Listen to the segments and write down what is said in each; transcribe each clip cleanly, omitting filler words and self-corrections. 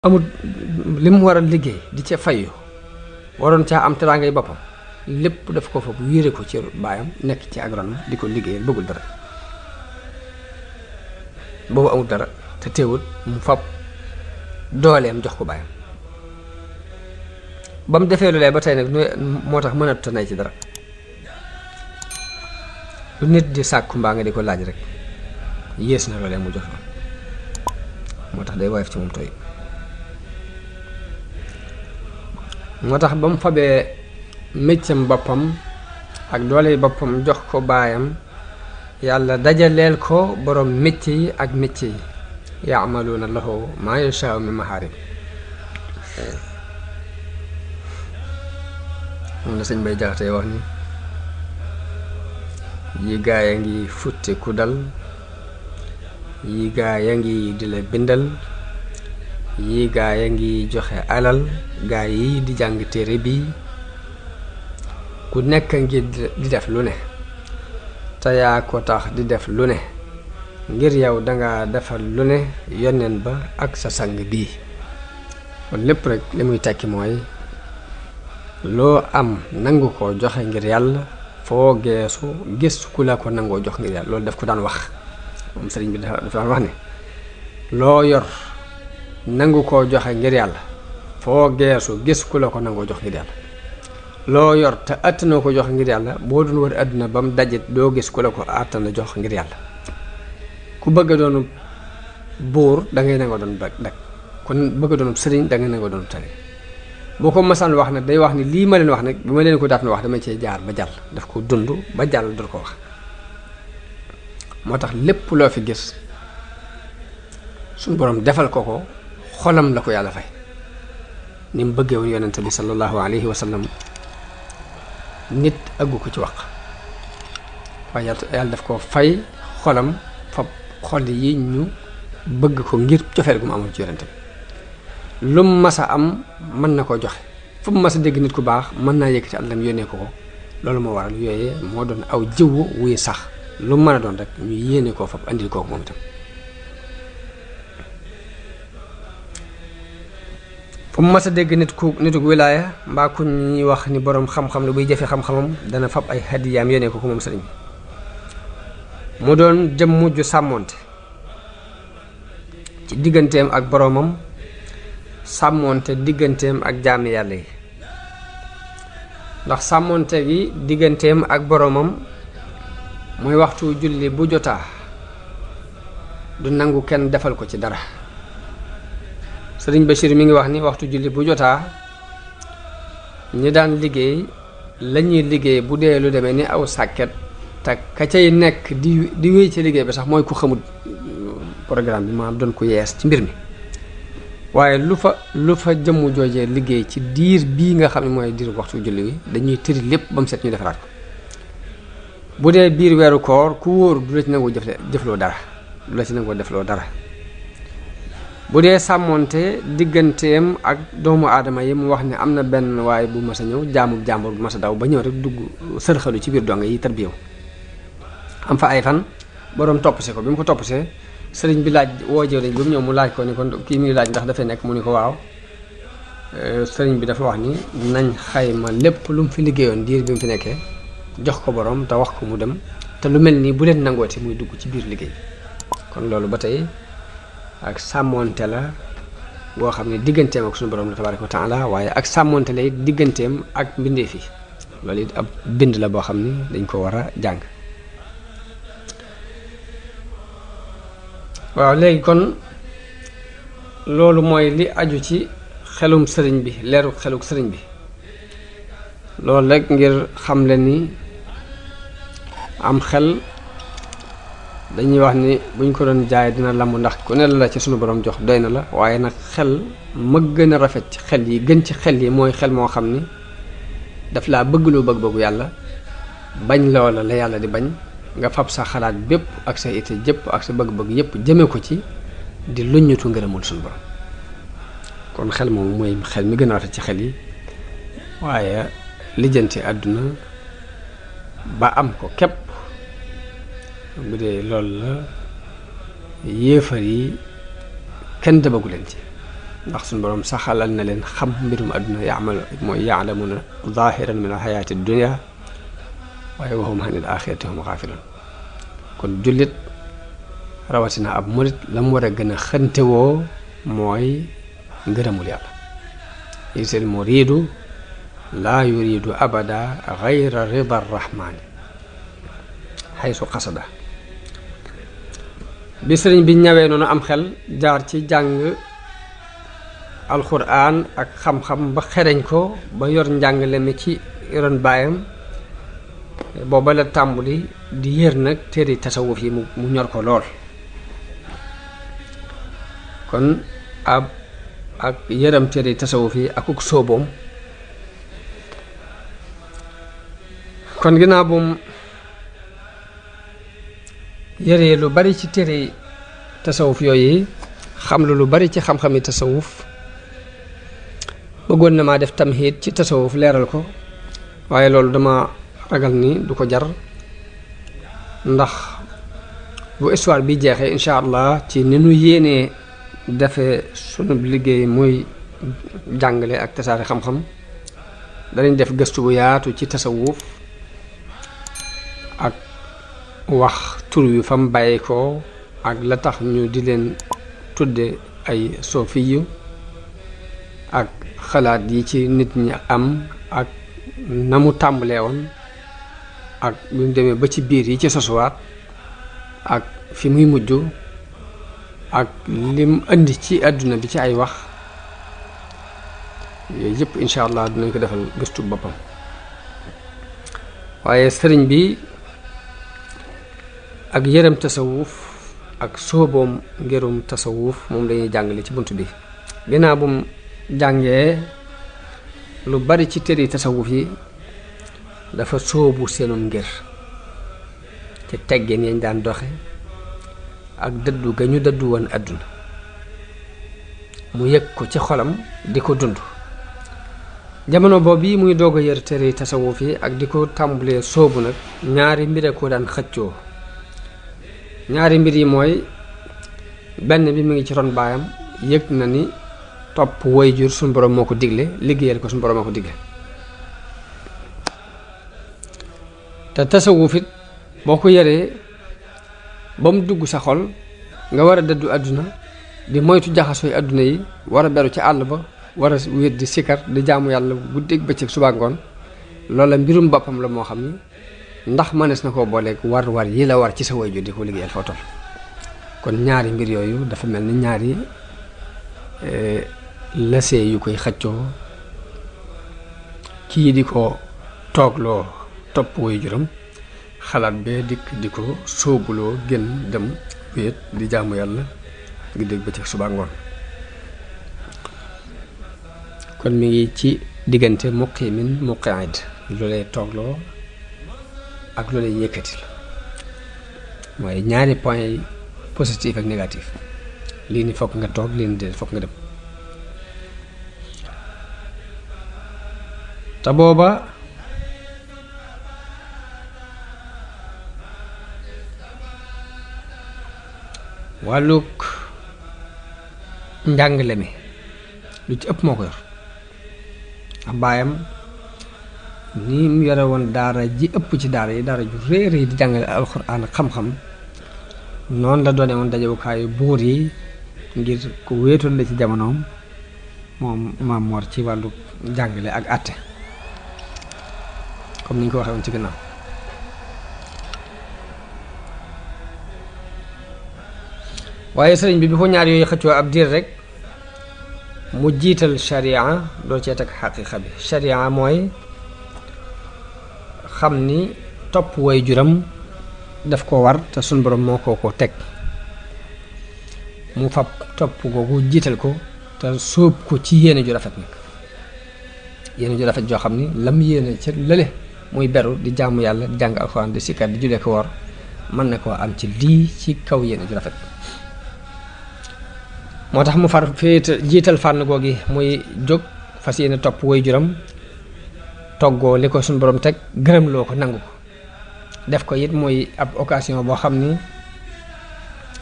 amul li mu war a liggéey di ca fayu waroon caa am teraangay boppam lépp daf ko fa bu wéere ko ci baayam nekk ci agronome di ko liggéeyal bëggul dara boobu amul dara te teewul mu fab dooleem jox ko baayam ba mu defee lu lay ba tey nag moo tax mënatu ta nay ci dara lu nit di sàkku mbaa nga di ko laaj rek yées na loolee mu jox la moo tax day woyof ci moom tooy moo tax ba mu fabee méccam boppam ak doole boppam jox ko baayam yàlla dajaleel ko borom mécc yi ak mécc yi yaamaluuna lahu maa yashaau min mahaarib moom la sëñ Bay Jaxate wax ni yi gaay a ngi futti ku dal yi gaay a ngi di la bindal yi gaay a ngi joxe alal gaay yi di jàng téere bi ku nekk ngi di def lu ne te yaa ko tax di def lu ne ngir yow danga defal lu ne yoneen ba ak sa sang bii kon lépp rek li muy tekki mooy loo am nangu ko joxe ngir yàlla foo geesu gis ku la ko nangoo jox ngir yàlla loolu daf ko daan wax moom sëriñ bi dafa daan wax ne loo yor nangu koo joxe ngir yàlla foo geesu gis ku la ko nangoo jox ngir yàlla loo yor te àttanoo ko jox ngir yàlla boo doon wër àdduna ba mu dajit doo gis ku la ko àttana jox ngir yàlla ku bëgg a doonu buur da ngay nangoo doon dag kon bëgg a doonu sëriñ da ngay nangoo doonu tari boo ko masaan wax nag day wax ni lii ma leen wax nag bi ma leen ko daat na wax dama cee jaar ba jàll daf ko dund ba jàll dul ko wax moo tax lépp loo fi gis suñu borom defal ko ko xolam la ko yàlla fay ni mu bëggee woon yonente bi sallallahu alayhi wa sallam nit aggu ko ci wax waaye yàlla daf ko fay xolam fa xol yi ñu bëgg ko ngir cofeel gu mu amoon ci yonente bi lu mu mas a am mën na koo joxe fu mu mas a dégg nit ku baax mën naa yëkkati àllam yónnee ko loolu moo waral yooyee moo doon aw jiwu wuy sax lu mën a doon rek ñu yéene koo fab andil kooku moom itam fu mu mas a dégg nitu wilaaya mbaa ku ñuy wax ni boroom xam-xam la buy jëfe xam-xamam dana fab ay hadiyaam yónnee ko moom sëriñ bi mu doon jëmm ju sàmmoonte ci digganteem ak boroomam sàmmoonte digganteem ak jaami yàlla yi ndax sàmmoonte gi digganteem ak boroomam muy waxtu julli bu jotaa du nangu kenn defal ko ci dara sëriñ Bachir mi ngi wax ni waxtu julli bu jotaa ñi daan liggéey lañuy liggéey bu dee lu demee ni aw sàkket te ka cay nekk di wéy ci liggéey bi sax mooy ku xamul programme bi maanaam doon ko yees ci mbir mi waaye lu fa jëmm joojee liggéey ci diir bii nga xam ne mooy diir waxtu julli wi dañuy tëri lépp ba mu set ñu defaraat ko bu dee biir weeru koor ku wóor du la ci nangoo jëfloo dara du la ci nangoo defloo dara bu dee sàmmoonte digganteem ak doomu aadama yi mu wax ne am na benn waaye bu mas a ñëw jaamu jàmbur bu mas a daw ba ñëw rek dugg sërxalu ci biir donga yi tarbiyewu am fa ay fan boroom toppse ko bi mu ko toppsee sëriñ bi laaj woo jëwriñ bi mu ñëw mu laaj ko ni kon kii muy laaj ndax dafay nekk mu ni ko waaw sëriñ bi dafa wax ni nañ xayma lépp lu mu fi liggéeyoon diir bi mu fi nekkee jox ko borom te wax ko mu dem te lu mel nii bu leen nangooti muy dugg ci biir liggéey kon loolu ba tey ak sàmmoonte la boo xam ne digganteem ak suñu borom la tabaaraka wa taala waaye ak sàmmoonte la it digganteem ak mbindeef yi loolu it ab bind la boo xam ni dañ ko war a jàng waaw léegi kon loolu mooy li aju ci xelum sëriñ bi leeru xeluk sëriñ bi loolu rek ngir xamle ni am xel dañuy wax ni buñ ko doon jaay dina lamb ndax ku ne la ci sunu borom jox doy na la waaye nag xel ma gën a rafet ci xel yi gën ci xel yi mooy xel moo xam ni daf laa bëgg loo bëgg-bëggu yàlla bañ loola la yàlla di bañ nga fab sa xalaat bépp ak sa ité jëpp ak sa bëgg-bëgg yépp jëme ko ci di luññutu ngërëmul sunu borom kon xel moom mooy xel mi gën a rafet ci xel yi waaye lijjanti àdduna ba am ko képp bu dee loolu la yéefar yi kenn dabagu leen ci ndax suñu borom saxalal na leen xam mbirum àdduna mooy ya'lamuna zahiran min al-hayati dunya waaye wa hum anil axirati hum xaafiloon. kon jullit rawatina ab murit la mu war a gën a xëntewoo mooy ngërëmul yàlla. isil muridu laa yuridu abada gayra rida arrahmani xaysu xasada. bi sëriñ bi ñawee noonu am xel jaar ci jàng alxuraan ak xam-xam ba xereñ ko ba yor njàngale mi ci ron baayam, booba la tàmbuli di yër nag téere tasawuf yi mu ñor ko lool. kon ak yëram téere tasawuf yi akuk sóoboom. kon ginnaaw bu mu yëree lu bari ci téere tasawuf yooyu, xam lu bari ci xam-xami tasawuf, bëggoon na maa def tamhiid ci tasawuf leeral ko, waaye loolu dama ragal ni du ko jar, ndax bu histoire bi jeexee incha allah ci ni nu yéenee defee sunu liggéey muy jàngale ak tasaare xam-xam, danañ def gëstu bu yaatu ci tasawuf ak wax tur yu fa mu bàyyi ko ak la tax ñu di leen tudde ay sofiyu ak xalaat yi ci nit ñi am ak na mu tàmbalee woon ak bi mu demee ba ci biir yi ci sosuwaat ak fi muy mujj ak lim indi ci àdduna bi ci ay wax yooyu yëpp incha allah dinañ ko defal gëstu boppam. waaye sëriñ bi ak yërëm tasawuf ak sóoboom ngirum tasawuf moom lañuy jàngale ci bunt bi. ginnaaw bu mu jàngee lu bari ci téere tasawuf yi, dafa sóobu seenum ngir ci teggeen yañ daan doxe ak dëddu ga ñu dëddu woon àdduna, mu yëg ko ci xolam di ko dund. jamono boobu yi muy doog a yër téere tasawuf yi ak di ko tàmbalee sóobu nag, ñaari mbir a ko daan xëccoo. ñaari mbir yi mooy benn bi mu ngi ci ron baayam, yëg na ni topp waajur suñu borom moo ko digle, liggéeyal ko suñu borom moo ko digle. te tasawuf it boo ko yaree ba mu dugg sa xol, nga war a dëddu àdduna, di moytu jaxasooy àdduna yi, war a beru ci àll ba, war a wéet di sikar di jaamu yàlla guddeeg bëccëg suba ngoon, loola mbirum boppam la moo xam ni ndax mënees na koo booleeg war yi la war ci sa waajur di ko liggéeyal foo toll. kon ñaari mbir yooyu dafa mel ni ñaari lasee yu koy xëccoo, kii di ko toogloo topp waajuram, xalaat bee dikk di ko sóobuloo gën dem wéet di jaamu yàlla guddeeg bëccëg suba ngoon. kon mi ngi ci diggante muqimin muqaid, lu lay toogloo ak lu lay yëkkati la, mooy ñaari point yi positif ak négatif. lii ni fokk nga toog, lii ni déedéet fokk nga dem. te booba wàllug njàngale mi lu ci ëpp moo ko yor. ak baayam ni mu yore woon daara ji ëpp ci daara yi, daara ju réer yi di jàngale alxuraan ak xam-xam, noonu la doone woon dajewukaayu buur yi ngir ku wéetoon la ci jamonoom moom Maam Mor ci wàllu jàngale ak àtte, comme ni ñu ko waxee woon ci gannaaw. waaye sëriñ bi ko ñaar yooyu xëccoo ab diir rek, mu jiital sharia doo cee teg xaqiqa bi. sharia mooy xam ni topp waajuram daf ko war te suñ borom moo ko teg, mu fab topp googu jiital ko te sóob ko ci yéene ju rafet nag, yéene ju rafet joo xam ni lam yéene ca lële muy beru di jaamu yàlla, di jàng alxuraan, di sikkar, di julee ko woor, mën na koo am ci lii ci kaw yéene ju rafet. moo tax mu far féete jiital fànn googi muy jóg fas yéene topp waajuram, toggoo li ko suñu borom teg, gërëmloo ko, nangu ko, def ko it muy ab occasion boo xam ni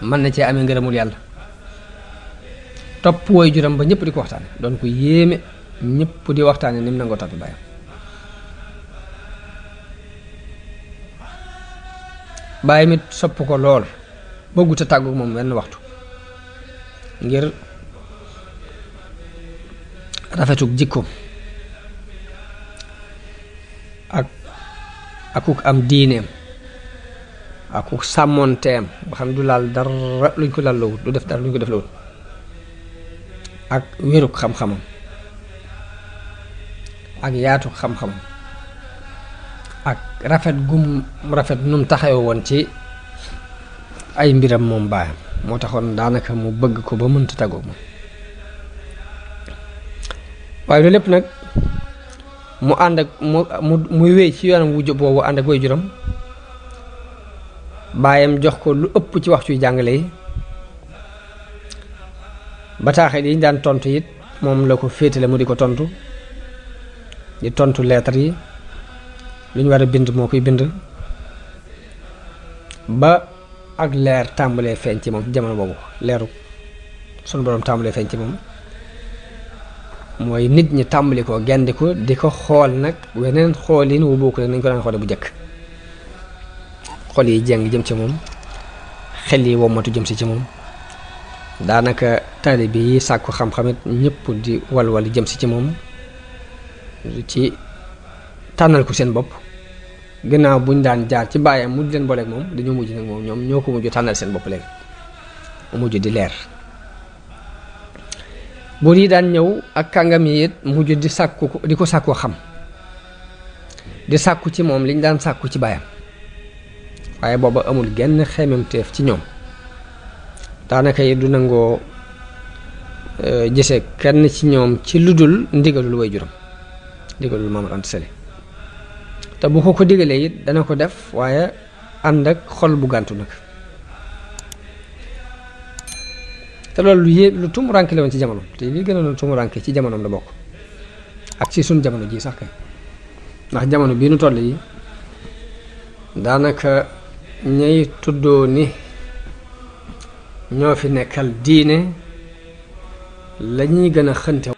mën na cee amee ngërëmul yàlla. topp woy juram ba ñëpp di ko waxtaane doon ko yéeme ñëpp di waxtaane ni mu nangoo toppi baayam baayam it sopp ko lool bëggut a tàggu moom wenn waxtu ngir rafetuk jikko akuk am diineem akuk sàmmoonteem ba xam du laal dara luñ ko laal lawut du def dara luñ ko def lawut ak wéruk xam-xamam ak yaatu xam-xamam ak rafet gum rafet num taxawe woon ci ay mbiram moom baayam moo taxoon daanaka mu bëgg ko ba mënta tàggoog moom waaye loolu lépp nag mu ànd ak muy wéy ci yoonam wu boobu ànd ak way juram baayam jox ko lu ëpp ci waxtu yu jàngale yi bataaxel yi ñu daan tontu it moom la ko féetale mu di ko tontu di tontu lettre yi lu ñu war a bind moo koy bind ba ak leer tàmbalee feeñ ci moom ci jamono boobu leeru sunu boroom tàmbalee feeñ ci moom mooy nit ñi tàmbali ko gendi ko di ko xool nag weneen xoolin wu bokk nañ ko daan xoole bu jëkk xol yi jeng jëm ci moom xel yi wommatu jëm si ci moom daanaka taalibe yi sàkku xam-xamit ñëpp di walwal jëm si ci moom ci tànnal ko seen bopp gannaaw buñ daan jaar ci baayam mujj leen booleeg moom dañoo mujj nag moom ñoom ñoo ko mujj tànnal seen bopp léegi mu mujj di leer buur yi daan ñëw ak kàngam yi it mujj di sàkku di ko sàkkoo xam di sàkku ci moom liñ daan sàkku ci baayam waaye booba amul genn xememteef ci ñoom daanaka yi du nangoo gise kenn ci ñoom ci lu dul ndigalul way juram ndigalul Maam Mor Anta Sali te bu ko digalee it dana ko def waaye ànd ak xol bu gàntu nag te loolu lu tumuranke la woon ci jamono te li gën a tumuranke ci jamonoom la bokk ak ci sun jamono ji sax kay ndax jamono bii nu toll yi daanaka ñay tuddoo ni ñoo fi nekkal diine la ñuy gën a xënte